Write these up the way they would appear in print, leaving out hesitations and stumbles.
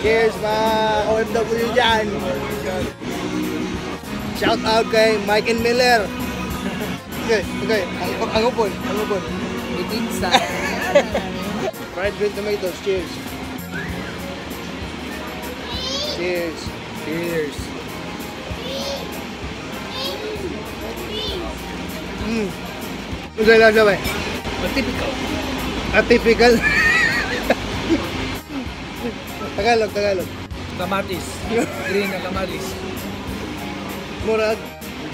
Cheers, mga OFW dyan. Shout out kay Mike and Miller. Okay. Ang upon, ang upon. Pizza. Fried green tomatoes, cheers. Cheers. Cheers. Ano lasa ba? Typical. Atypical. Tagalog, Tagalog. Kamatis. Green na kamatis. Murag,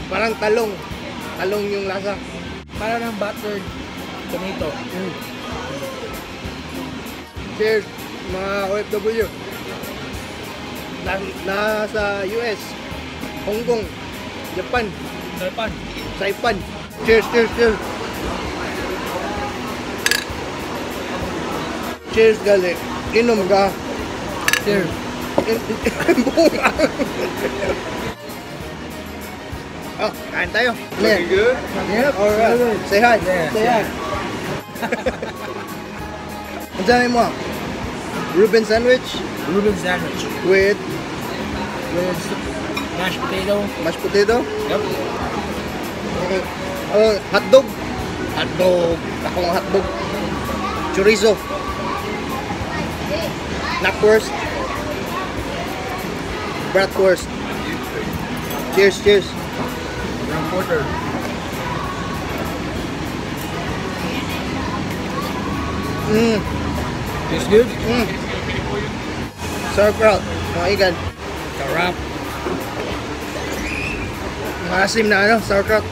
parang talong. Talong yung lasa. Para ng buttered tomato. Cheers, mga OFW. Nasa US, Hong Kong, Japan, Saipan. Saipan. Cheers, cheers, cheers. Cheers, gali. Inom ka. Cheers. Bunga. Oh, kain tayo. Looking good? Yep. Alright. Say hi. Yeah. Say hi. Ang sabi mo? Reuben sandwich Reuben sandwich. with With mashed potato. Mashed potato. Yep. Okay. Hotdog. Hotdog. Akong hotdog. Chorizo. Knockwurst. Bratwurst. Cheers, cheers. Frankfurter. Tastes good? Mm. Sauerkraut. Mga igan. Sarap. Maasim na ano, sauerkraut.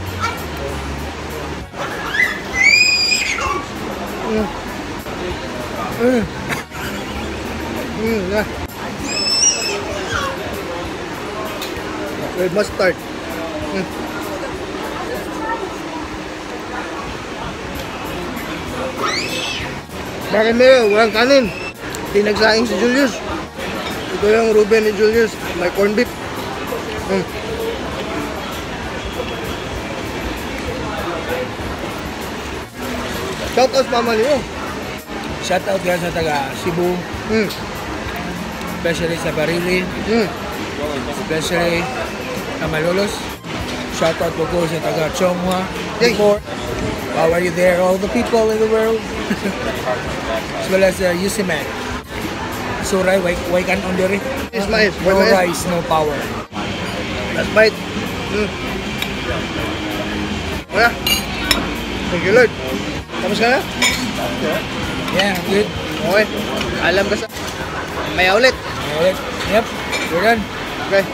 Na. With mustard. Bakit meron? Walang kanin. Tinagsaing si Julius. Ito yung Reuben ni Julius. May corned beef. Shout out mama niyo. Shout out yan sa taga Cebu, especially sa Barili, especially sa Malolos. Shout out po ko sa taga Chonghua. Hey. Before, how are you there? All the people in the world. As well as Yusiman. Suray, way kan on diri. Mais, mais. No Mais. Rice, no power. Last bite. Wala. Thank you, Lord. Tapos ka na? Yeah, good. Okay. Alam ka sa... Maya ulit. Ulit. Yep, we're done. Okay.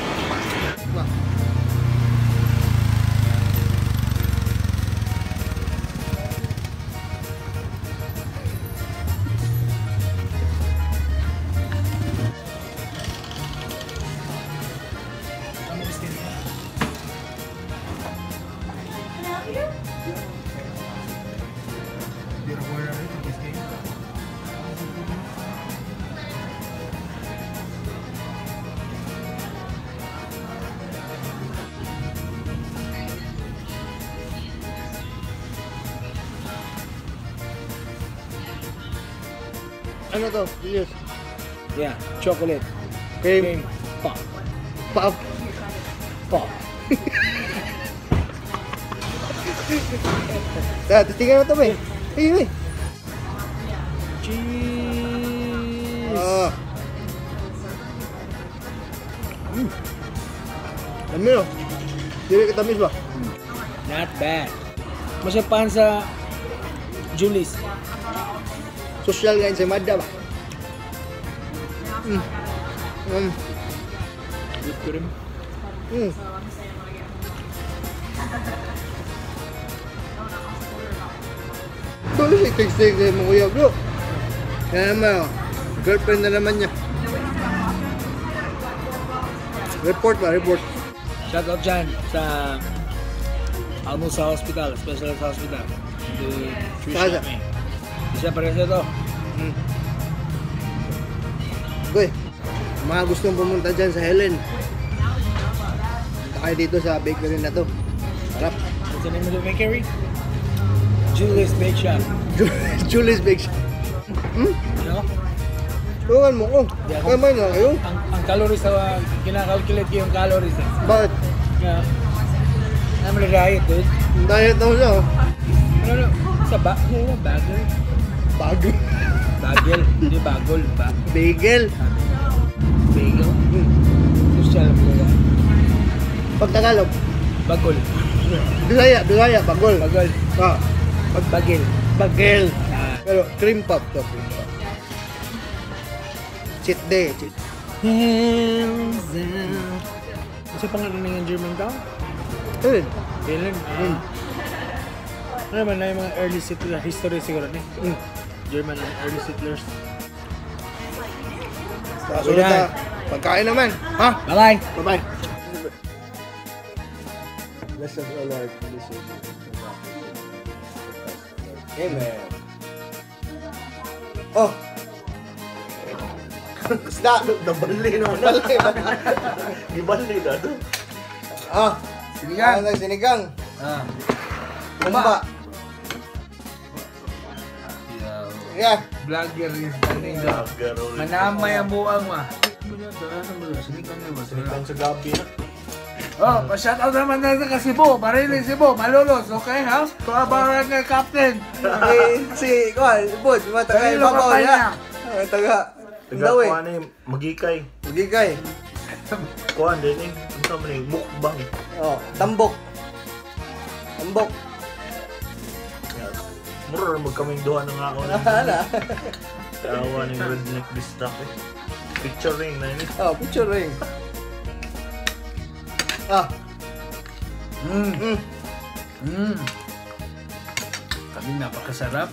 Ano to? Julius? Yeah, chocolate. Cream. Cream. Pop. Pop. Pop. Tara, tingnan mo to, bay. Hey, hey. Cheese. Ah. Dami no? Dili kita tamis ba? Not bad. Masapan sa Julie's. Social nga ensaymada ba? Whipped cream. Tuloy si text text mo kuya bro. Yan naman oh. Girlfriend na naman niya. Report ba? Report. Shout out dyan sa Almusa Hospital, Specialist Hospital. The Trisha Saan? May. Isa pa rin ito. Okay. Mga gustong pumunta dyan sa Helen. Punta kayo dito sa bakery na to. Sarap. What's the name of the bakery? Julie's Bake Shop. Julie's Bake Shop. You know? Tulungan mo ko. Di ako- Kamay na kayo. Ang calories sa kina-calculate ko yung calories eh. Bakit? Nga. I'm on a diet, dude. Diet daw siya, oh. Ano, sa ba? Ano, bagel? Bago. Bagel. Hindi bagol. Ba Bagel. Bagel? Social mo ba? Pag Tagalog. Bagol. Bisaya, Bisaya, bagol. Bagol. Ah, Pag bagel. Bagel. Ah. Pero cream puff to, cream puff. Cheat day, cheat. Hands Ano pangalan ng German town? Ayun. Helen. Ah. Ano naman na yung mga early settler history siguro ni? German and early settlers. Sa sunod na pagkain naman. Ha? Bye-bye! Bye-bye. Bless us, O Lord. Bless us. Amen. Oh! Isda! Nabali naman. Bali ba? Gibali na to. Ah! Sinigang. Ano, sinigang. Ah. Kumba. Yeah. Vlogger is ano Vlogger ulit. Manamay ang buang ma. Sinigang sa gabi na. Oh, pa-shout out naman natin ka Cebu, Barili Cebu, Malolos, okay ha? To our barangay captain. Eh, si, kuan, Bud, mga taga Danilo Ibabaw Campana. niya. Mga taga, Taga daw eh. kuha na yung magikay. Magigay. Kuha din eh. Ang tama na yung mukbang. Oh, tambok. Tambok. Yeah. Mura rin magkaming duha ng ako. Ala. Tawa ng redneck bistak eh. Picturing na yun eh. Oh, picture ring. Ah, Kami napakasarap.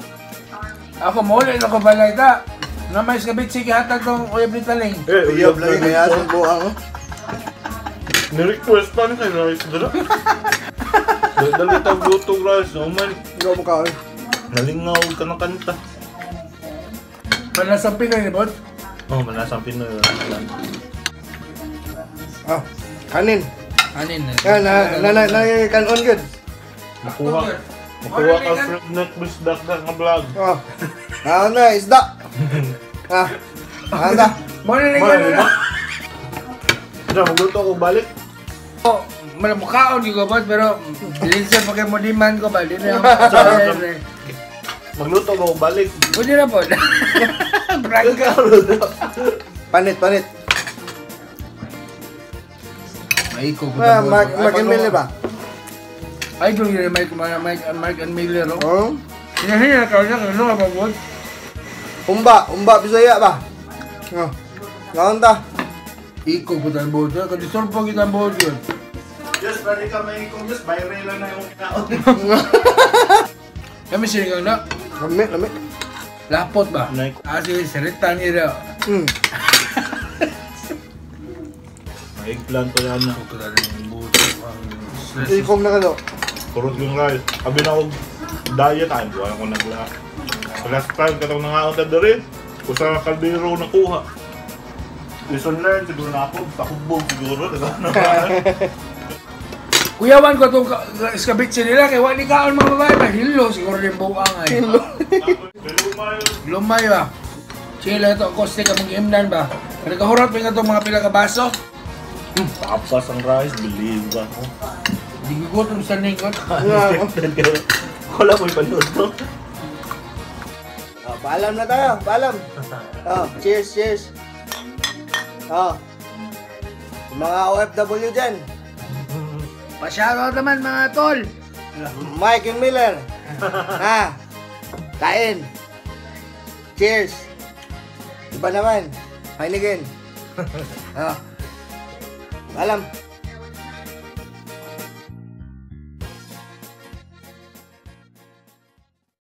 Ako maulit ako balay ta. Na may skabit sige hatag tong uyab ni Taling. Eh, Uyab lagi kaya sa buang. Ni-request pa ni kay rice dala. Dali tag luto rice no man. Ikaw mo kaon. Nalingaw ka ng kanta. Panlasang Pinoy ni Bot. Oh, malasang Pinoy. Ah, kanin. Anin na. Yan, na na na, na kanon good. Makuha. Makuha ka redneck bisdak na nga vlog. Oh. Ah, na isda. Ah. Ah, na. Mo na Man, na. ba? Dra, magluto ako balik. Oh, mukhaon ko bot pero linsa pa kay mo demand ko ba di na. Magluto ako balik. Pwede na po. Prank ka. Panit, panit. Maiko ko. Ah, Mark, Mark and Miller ba? Idol yun Mike, Mike, Mark and Miller. Oh. Oh. Hinahinga ka na ano ka ba bot? Umba, umba Bisaya ba? Oh. Kaon ta. Iko ko tan bot. Kadisorpo kita bot yun. Yes, pwede ka may kung yes, viral lang na yung kinaon. Kami sinigang na. Lami, lami. Lapot ba? Naiko. Ah, sige, saritan niya daw. Eggplant ko yan na. Iko tan buto ang stress. Ikom na kado. Kurot yung rice. Abi na ako diet ay buwan ko nagla. Last time katong nangaon ta diri, usa ka kaldero nakuha. Lesson learned siguro na ako, takubog siguro na. Kuyawan ko itong iskabitsi nila kay wali kaon mga babae ba hilo siguro rin buang ay. Hilo. Lumay ba? Chila ito acoustic ang mga imnan ba? Nagkahurat pa nga itong mga pila ka baso. Tapas ang rice, believe ba ako. Di gutom sa ningot. Wala mo ipanood to. Oh, paalam na tayo, paalam. Oh, cheers, cheers. Oh. Yung mga OFW dyan, Pa-shoutout naman mga tol. Mike and Miller. Ha? Kain. Cheers. Iba naman. Heineken. Oh. Paalam.